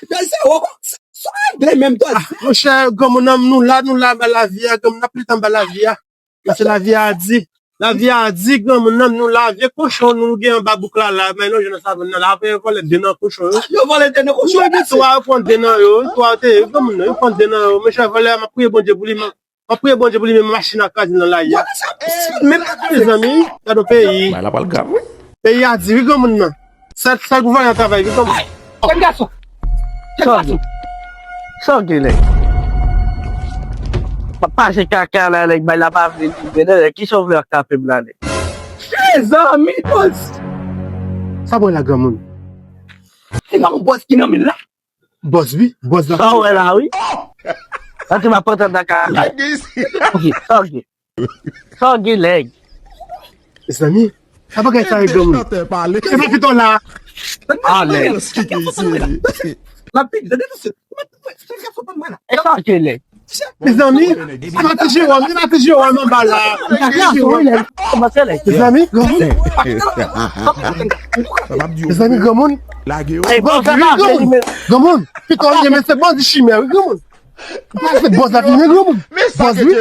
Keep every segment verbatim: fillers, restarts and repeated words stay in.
Mesye, ou sa regle menm tou. Ah, monchè, granmoun nan, nou la, nou la anba lavi a, granmoun nan ap lite anba lavi a. Mesye, lavi a di. Lavi a di, granmoun nan, nou la, vye kochon, nou gen anba bouk la, la, men nou jwenn nan savann nan, la, vye vòlè de nan kochon, yo. Yo vòlè de nan kochon, yo gen twa, yo pran de nan yo, twa, yo te, granmoun nan, yo pran de nan yo, monchè, vòlè, m ap priye Bondye pou li, m ap priye Bondye pou li, men machin nan kraze nan lari a. Mezanmi, gade yon peyi. Bagay la pral grav, wi. Peyi a di, wi, granmoun nan. Sèl, sèl pou vòlè an travay, wi, granmoun. Jèn gason. Jèn gason. Sa w gen, nèg? Pa pase kaka la, nèg, bay la pa vle li vre, nèg. Kisa w vle ak tape m la, nèg? Mezanmi, bòs. Sa w wè la, granmoun? Se pa yon bòs ki nan men l la? Bòs, wi. Bòs la. Sa w wè la, wi. Antre m ap antre nan kaka. Ok, ok. Sa w gen, nèg? Mezanmi, sa bagay sa, granmoun? Se pa pito la. Alèz. Sa w gen, nèg? Mezanmi, se pa ti Jewòm, se pa ti Jewòm anba la. Mezanmi, granmoun. Mezanmi, granmoun. Granmoun, pito la, men se bandi chimè, wi, granmoun. Ou pa se bòs la vini, granmoun. Men sa bòs, wi.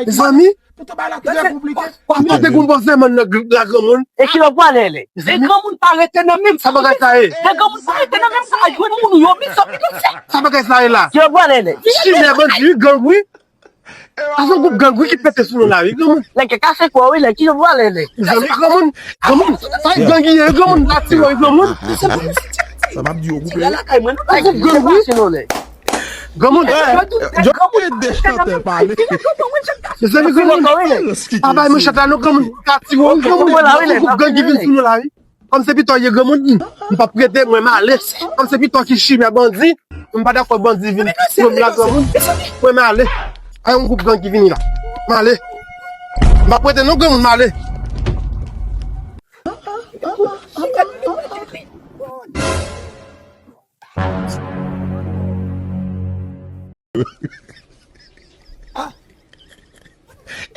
Mezanmi. Mwen te gon bòs nan mòn nan, la, granmoun. E ki lè w prale, lè? Mezanmi. Granmoun pa rete nan menm sa. Sa bagay sa ye? Lè granmoun pa rete nan menm sa, a jwenn moun ou yo, men sa pi nou fè. Sa bagay sa ye la? Ki lè w prale, lè? Chimè, bandi, wi, gang, wi. A se yon gwoup gang, wi, ki pete sou nou la, wi, granmoun. Nèg kase kò, wi, nèg ki lè w prale, lè? Mezanmi, granmoun. Granmoun, sa e gang ye, wi, granmoun, la tire, wi, granmoun. Sa m ap di yo koupe. Lè lakay mwen, nou pa gen pase nou, nèg. Granmoun, granmoun, ede chantè pale. Mezanmi, granmoun, pa bay manchèt la non, granmoun, ka tire w, granmoun, granmoun, gang ki vin sou nou la, wi. Kòm se pito ye, granmoun, m p ap rete, mwen m ale. Kòm se pito ki chimè bandi, m pa dakò bandi vin pran m la, granmoun, mwen m ale. A yon gwoup gang ki vini la. M ale. M p ap rete non, granmoun, m ale.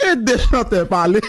Ede chantè pale.